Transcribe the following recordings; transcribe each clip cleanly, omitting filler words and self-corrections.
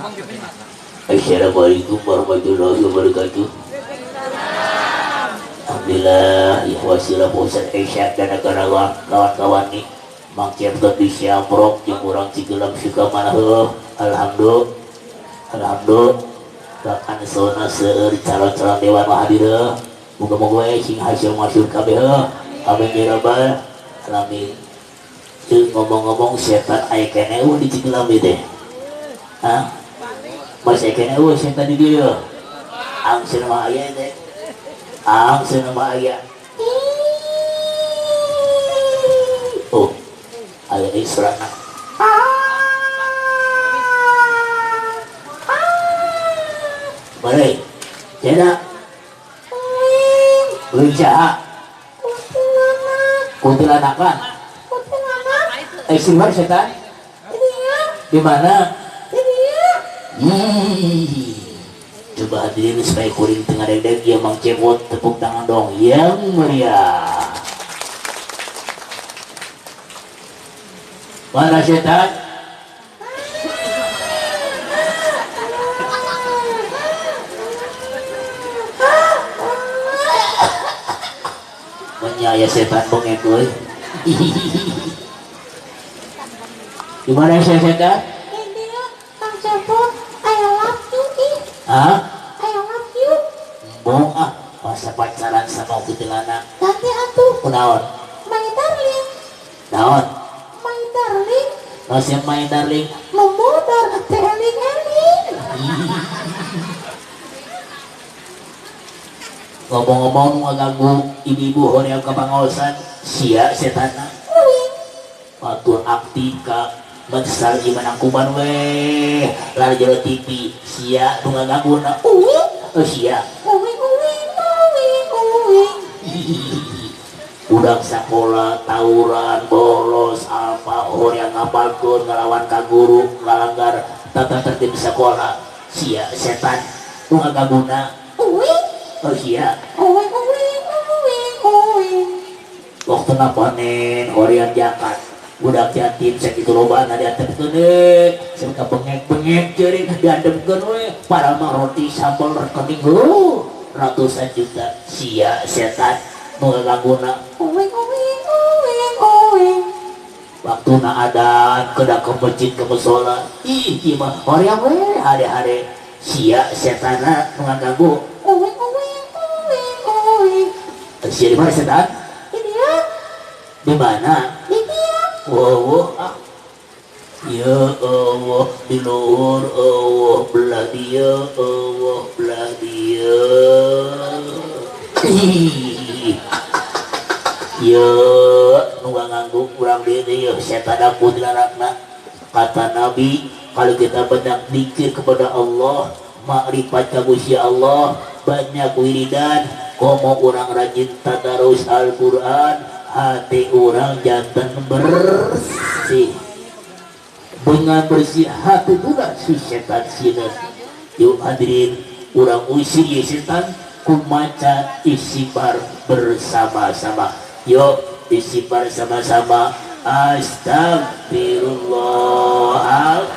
Assalamualaikum warahmatullahi wabarakatuh. Alhamdulillah ya wasilah Ustaz Aisyah dan kawan-kawan nih Mang Cepot di Siamrok jeung urang Cigelam Sukamana heuh. Alhamdulillah. Alhamdulillah. Bahkan sona seueur calon-calon dewan mah hadir heuh. Muga-muga we sing hasil masyhur kabeh heuh. Amin ya rabbal alamin. Ceuk ngomong-ngomong setan aya keneh eueuh di Cigelam ieu teh. Hah? Masih kena eueuh setan di dieu. Angseun mah aya teh. Angseun mah aya. Oh, aya deui surana. Balik. Ceda. Euy saha? Kuntilanakan. Eh, siapa setan? Di mana? Coba hadirin supaya kuring tengah deg-deg ya Mang Cepot, tepuk tangan dong yang meriah. Mana setan? Menyaya setan bengek euy. Di mana setan? Hah? I love you. Bohong ah, masa pacaran sama kuntilanak. Ganti atuh. Kunaon? My darling. Naon? My darling. Masih my darling. Memodar teh eling-eling. Ngomong-ngomong ngaganggu ibu-ibu hoream ka pangaosan, sia setanna. Batur aktif ka Mensal gimana kuban weh lari jero TV sia nu ngaganggu na uing oh sia uing uing uing uing. Budak sakola tawuran bolos apa hoream ngapalkeun ngalawan ka guru ngalanggar tata tertib sekolah sia setan nu ngaganggu na uing oh sia uing uing uing uing. Waktu panen hoream jakat budak yatim sakitu lobana diantepkeun we sampe bengek-bengek jeuring diantepkeun we para mah roti sambal rekening heuh ratusan juta sia setan nu ngagangguna uing uing uing uing. Waktuna adan kedah ke masjid ke musola ih ieu mah hoream we hade-hade sia setanna nu ngaganggu uing uing uing uing. Sia di mana setan? Di dia. Di mana? Di dia. Wah, ah. Ya Allah, di luhur Allah, belah dia Allah, belah dia. Ya, nu nganggu urang dieu teh ya setan aku dilarakna. Kata Nabi, kalau kita banyak zikir kepada Allah, makrifat ka Gusti Allah, banyak wiridan, komo urang rajin tadarus Al-Qur'an, hati orang jantan bersih. Dengan bersih hati pula si setan sineun. Yuk hadirin, urang usir ye setan kumaca istighfar bersama-sama. Yuk istighfar sama-sama. Astagfirullah.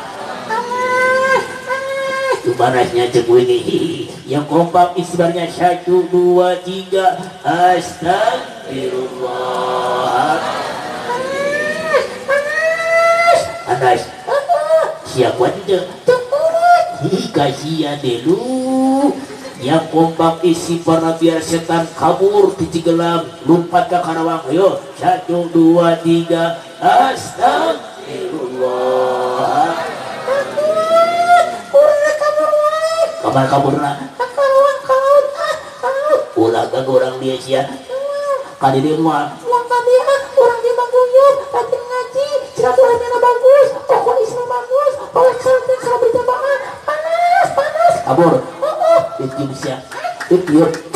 Tubarasnya cek ini yang kompak istighfarnya 1 2 3. Astagfirullah. Anas, siapa itu? Ih, kasihan deh lu. Yang kompak istighfar biar setan kabur di Cigelam, lompat ke Karawang. Ayo, 1 2 3. Astagfirullah. Kamar kaburna. Karawang kaut ah kaut. Ulah ganggu orang dia sia. Kadi dia moal. Moal ka dia ah, urang dia baguyub, rajin ngaji, silaturahmina bagus, pokok Islam bagus, pokok salat salat berjamaah, panas panas. Kabur. Heeh. Ditiup sia. Ditiup.